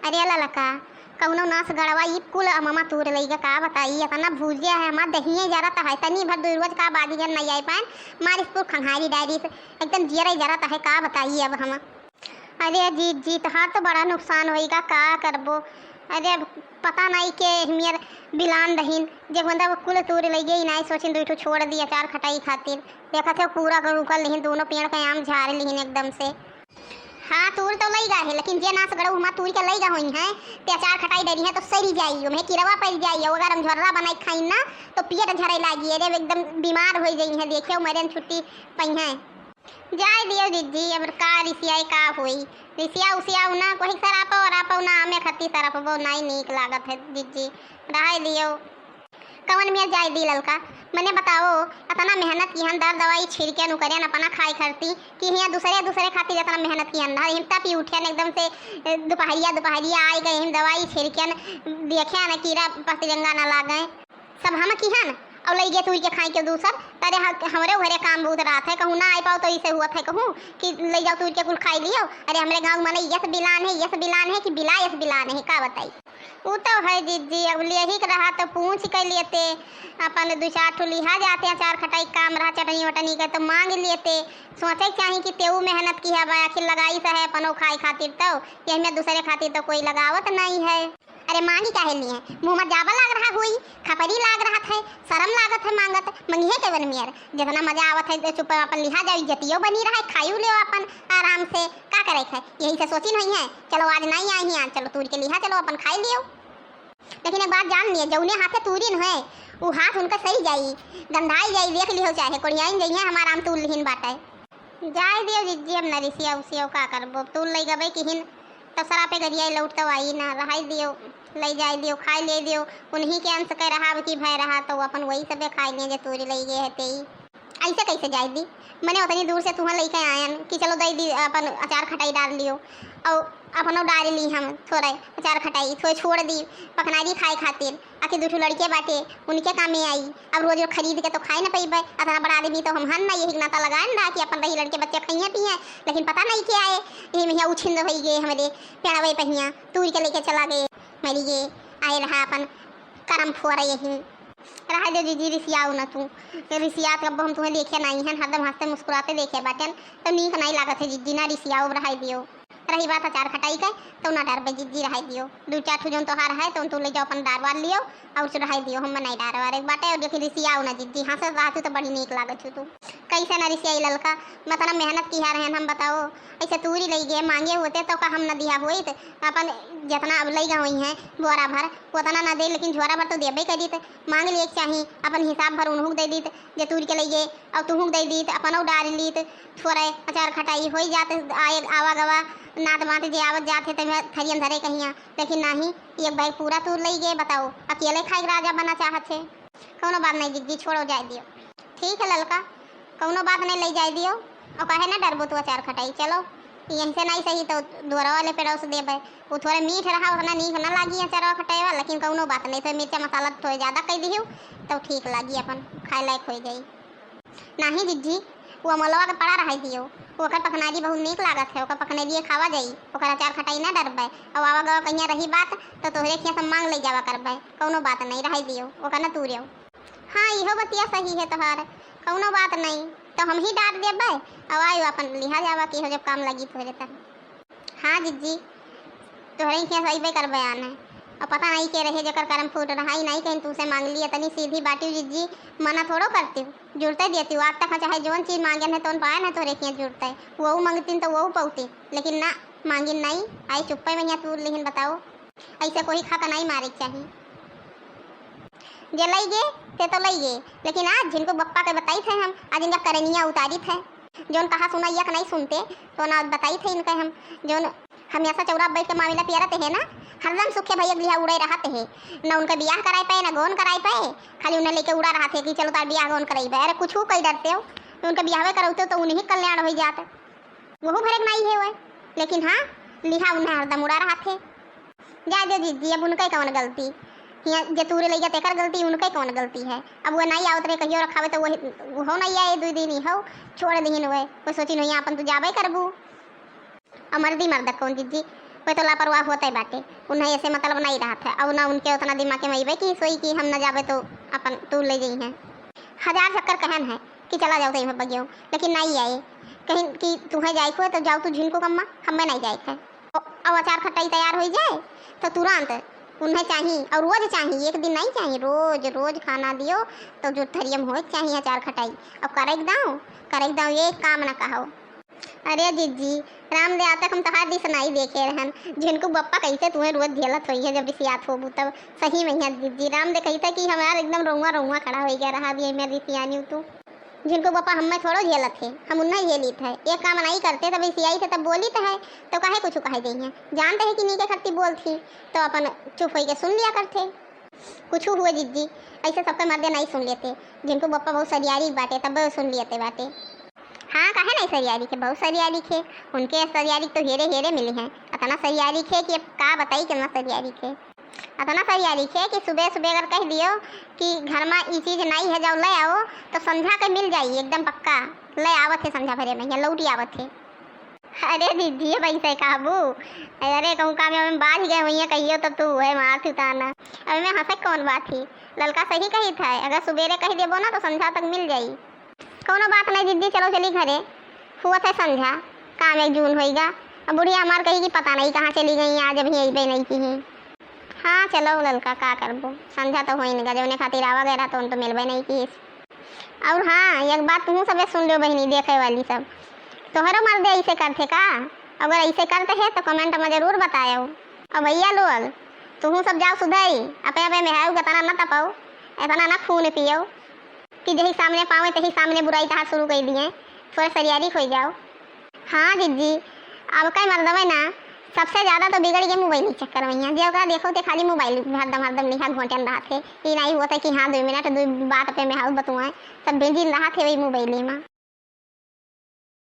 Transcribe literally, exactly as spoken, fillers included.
अरे ललका, कउनो नास गड़वा ई कुल अममा तूर लइगा, का बताई, एतना भूजिया है, हमार दहिये जरत है, तनी भर दुइ रोज का बाजी जन नहीं आई पाएन, मारिस पूर खंघारी डायरिस, एकदम जियरा ही जरत है, का बताई अब हम। अरे जीजी, तोहार तो बड़ा नुकसान होइगा, का करबो। अरे अब पता नहीं के हमियर बिलान दहिन, जे होंदा वो कुल तूर लइगे ही नहीं, सोचिन दुइ ठो छोड़ दी अचार खटाई खातिर। देखत है पूरा कर उकल लिहिन, दोनों पेड़ का आम झाड़ लिहिन एकदम से। हाँ, तूर तो लइगा है, लेकिन जे नास गड़ऊ हमार तूर के लइगा होई हैं, ते अचार खटाई डरी है तो सरी जाई, ओमे किरवा पड़ जाई, अगर हम झोर्रा बनाई खाई ना तो पेट झरे लागी, अरे एकदम बीमार हो जाई हैं, देखे मरे छुट्टी पई हैं। जाए दियो जिज्जी, अब का रिसियाई का होई, रिसिया उसियाऊ ना, कोई सरापो वरापो ना, हमें खत्ती सरपबो नहीं नीक लागत है जिज्जी, रहे दियो। कवन मियाँ जाए दी ललका, मने बताओ, अतना मेहनत किहन, दर दवाई छिड़के नुकरेन अपना खाए खरती, कि हियाँ दूसरे दूसरे खातिर अतना मेहनत किहन, हिमता पी उठियन एकदम से, ए, दुपहरिया, दुपहरिया आए गए, हिम दवाई छिड़कियन, देखे न कीड़ा पतंगा न लागे, सब हम किहन, और लइगे तूर के खाए के दूसर, तरे ह-, हमरे घरे काम बहुत रात है, कहूँ ना आए पाओ तो इसे हुआ है, कहूँ कि ले जाओ तूर के कुल खाई लियो, अरे हमरे गाँव मने यस बिलान है, यस बिलान है कि बिला यस बिलान है, का बताई। उ तो है जिज्जी, अब लेही के रहा तो पूछ के लेते, अपन दू चार ठो लिहा जाते, अचार खटाई काम रहा, चटनी वटनी के तो मांग लेते। सोचे के चाही कि तेऊ मेहनत किहा बा, आखिर लगाई से है अपनो खाए खातिर, तो यही में दूसरे खातिर तो कोई लगावत नहीं है। अरे मांगी काहे लिए? मुँह में जाबा लाग रहा हुई, खपरी लाग रहा है, शर्म लागत है मांगत, मंगिहे के बन मियर। जितना मजा आवत है चुप अपन लिहा जाओ, इज्जतियो बनी रहा है, खाई ले अपन आराम से, का करे है? यही से सोची नहीं है, चलो आज नहीं आई ही, आज चलो तूर के लिहा, चलो अपन खाई लियो। लेकिन एक बात जान लिए, जौने हाथे तूरिन है, उ हाथ उनका सही जाई, गंधाई जाई, देख लिहो चाहे, कोड़ियाइन जइहे, हमार आम तूर लिहिन बाटे। जाए दियो जिज्जी, अब न रिसिया उसिया का करबो, अब तूर लई गबे किहिन, तब सरापे गरिया लौट तो आई ना, रहाई दियो, लई जाए दियो, खाए ले दियो, उन्हीं के अंश के रहा, अब की भय रहा, तो अपन वही सबे खाए लिए जे तूरी लई गए है तेई। ऐसे कैसे जाए दी? मने उतनी दूर से तुहाँ लइके आयन कि चलो दई दी, अपन अचार खटाई डाल लियो, और अपनो डाल ली हम थोड़े अचार खटाई, थोड़े छोड़ दी पकनारी खाए खातिर, आखिर दू ठो लड़के बाटे, उनके कामे आई। अब रोज रोज खरीद के तो खाए न पइबे, अतना बड़ा आदमी तो हम हन ना, यही नाता लगाए ना कि अपन रही लड़के बच्चे खाइए पिए, लेकिन पता नहीं क्या है, यही में उछिंद होई गए हमरे पेड़वे पहिया, तूर के लेके चला गए, मरी गए, आए रहा अपन करम फोर यही। रहा दे दीदी, रिसियाओ ना तू, रिसियात अब हम तुम्हें देखे नहीं हन, हरदम हंसते मुस्कुराते देखे बाटेन, तो नीक नहीं लागत है जिज्जी, ना रिसियाओ, रहाई दियो। रही बात अचार खटाई के, तो ना डरबे जिज्जी, रहाई दियो। दू चार ठो जौन तोहार है, तो तू ले जाओ अपन डार वार लियो, और से रहाई दियो, हम नहीं डार वार एक बाटे, और लेकिन रिसियाओ ना जिज्जी, हंसत रहतू तो बड़ी नीक लागत हो तू। कैसे ना रिसियाई ललका, मतलब मेहनत किहा रहन हम बताओ, ऐसे तूरी लई गए, मांगे होते तो का हम न दिया होइत, अपन जितना अब लई गई हैं बोरा भर, उतना ना दे, लेकिन झोरा भर तो देबे करी, तो मांग लिए के चाही, अपन हिसाब भर उन्हों दे दीत, जे तूर के लइगे, और तुहूँ दे दीत, अपनो डार लीत, थोड़े अचार खटाई होई जात, आए, आवा गवा, नात मात जे आवत जात है, तमे थरियन धरे कहिया, लेकिन नाही, एक बैग पूरा तूर लइगे, बताओ, अकेले खाए के राजा बना चाहत है, कौनो बात नहीं जिज्जी, छोड़ो, जाए दियो। ठीक है ललका, कौनो बात नहीं, ले जाए दियो, और कहे ना डरबो तू अचार खटाई, चलो, यहीं से नहीं सही तो दुआरा वाले पड़ोस देबे, वो थोड़े मीठ रहा, उतना नीक ना लागी अचारवा खटाई वाला, लेकिन कौनो बात नहीं, तो मिर्चा मसाला थोड़े ज्यादा कई दिहियो, तो ठीक लागी, अपन खाए लायक हो जाई। नाही जिज्जी, वो अमलवा के पड़ा रहाई दियो, ओकर पकनारी बहुत नीक लागत है, ओकर पकनारी खावा जाई, ओकर अचार खटाई ना डरबे, और आवा गवा कहिया रही बात, तो तोहरे खिया से मांग ले जावा करबे, कौनो बात नहीं, रहाई दियो, ओकर ना तूरियो। हाँ, इहो बतिया सही है तोहार, कौनो बात नहीं, तो हम ही डार देबे, और आयो अपन लिहा जावा कि हो जब काम लगी तोहरे तब। हाँ जिज्जी, तोहरे खिया से अइबे करबे आने। और पता नहीं के रहे जेकर करम फूट रहा ही नहीं, कहीं तू से मांग लिए, तनी सीधी बाटी जिज्जी, मना थोड़ो करती हूँ, जुड़ते देती हूँ। आज तक चाहे जौन चीज मांगे है तौन पाए ना, तोहरे खिया जुड़ते। वो मांगतीन तो वो पौती, लेकिन ना मांगिन नहीं, आई चुप्पे में यहाँ तूर लिहिन बताओ। ऐसे कोई खा का नहीं मारे के चाही। जे लई गे, ते तो लई गे, लेकिन आज जिनको बप्पा के बताई थे हम, आज इनका करनिया उतारी थे। जौन कहा सुना यक नहीं सुनते, तो ना बताई थे इनके हम। जौन हमेशा चौरा बैठ के मामला पियरत है ना, हरदम सुखे भैया लिहा उड़े रहत है, ना उनका बियाह कराए पाए, ना गौन कराए पाए, खाली उन्हें लेके उड़ा रहत है कि चलो तार बियाह गौन कराई बे। अरे कुछ कई डरते हो, उनका बियाहवे करौते तो उन्हीं कल्याण हो जात। वहू भरे के नाई है वह, लेकिन हाँ, लिहा उन्हें हरदम उड़ा रहत है। जा दे जिज्जी, अब उनके कौन गलती? हियाँ जे तूरे लइगा तेकर गलती, उनके कौन गलती है? अब वो नाई आवत रहे, कहियो रखावे तो वही, वो नहीं आए, दो दिन ही हो, छोड़ दीहिन वह, वो सोचिन वही अपन तू जाबे करबू। और मर्दी मर्द कौन जिज्जी? कोई तो लापरवाह होते बाटे, उन्हें ऐसे मतलब नहीं रहत है, और ना उनके उतना दिमाग में अइबे कि सोई कि हम न जाबे तो अपन तू ले जइहें। हजार चक्कर कहन है कि चला जाओ तई बगियो, लेकिन नहीं आए। कहीं कि तुहें जाए हुए तो जाओ तू झिनको कम्मा, हमें नहीं जाए है। और अचार खटाई तैयार हो जाए तो तुरंत उन्हें चाहिए, और रोज चाहिए, एक दिन नहीं चाहिए, रोज रोज खाना दियो। तो जो थरियम हो चाहिए अचार खटाई, और करेक दाओ, करेक दाओ, एक काम ना कहो। अरे जिज्जी, राम दे आज तक हम तोहार रिस नाई देखे रहन। झिनकू बप्पा कैसे तुहें रोज झेलत होई है जब रिसियात होबू तब। सही में है जिज्जी, राम दे कहता कि हमार एकदम रोआ रोआ खड़ा हो गया रहा, अभी मैं रिसियानी हूँ तू। झिनकू बप्पा हमें थोड़ो झेलत है, हम उन्हें झेलित है। एक काम नहीं करते तब रिसियाई थे तब बोलित है, तो काहे कुछ कहे दे हैं। जानते हैं कि नीके खट्टी बोलती तो अपन चुप होई के सुन लिया करते। कुछ हुए जिज्जी, ऐसे सबके मर्दे नहीं सुन लेते। झिनकू बप्पा बहुत सरियारी बाटे तब सुन लेते बाटे। हाँ, काहे नहीं सरियारी के, बहुत सरियारी के। उनके सरियारी तो हेरे हेरे मिली हैं। अतना सरियारी के कि अब का बताई, कितना सरियारी के। अतना सरियारी के कि सुबह सुबह अगर कह दियो कि घर में ई चीज नहीं है, जाओ ले आओ, तो संझा के मिल जाई एकदम पक्का। ले आवत है संझा भरे में, या लौटी आवत है। अरे दीदी, ये वैसे कहबू? अरे कहूँ का में बाज गए हुई है कहियो तो तू है मार थी ताना। अब मैं हंसे कौन बात ही? ललका सही कही था, अगर सुबेरे कह देबो ना तो संझा तक मिल जाई। कौनो बात नहीं दीदी, चलो चली घरे, हुआ था संझा, काम एक जून होइगा। अब बुढ़िया हमार कही कि पता नहीं कहाँ चली गई, आज अभी अइबे नहीं की ही। हाँ चलो ललका, का करबो, संझा तो होई नहीं, जौने खातिर आवा गए रहा तो उन तो मिलबे नहीं की। और हाँ, एक बात तुहूँ सबे सुन लो बहिनी, देखे वाली सब, तोहरो मर्दे ऐसे करते का? अगर ऐसे करते है तो comment में जरूर बतायो। और भैया लोग, तुहूँ सब जाओ सुधरी, अपने अपने मेहरारू के तना न तपाओ, इतना न खून पियो कि जही सामने पावे तही सामने बुराई तहार शुरू कर दिए, थोड़े सरियारी हो जाओ। हाँ जिज्जी, अब कई मर्दवे ना सबसे ज्यादा तो बिगड़ गए मोबाइल के चक्कर में। जे ओकरा देखो ते खाली मोबाइल हरदम हरदम लिहा घोटन रहत है। ई नहीं होता कि हाँ दो मिनट दो बात पे में हाउ बतुआए, सब बिजी रहत है वही मोबाइल में।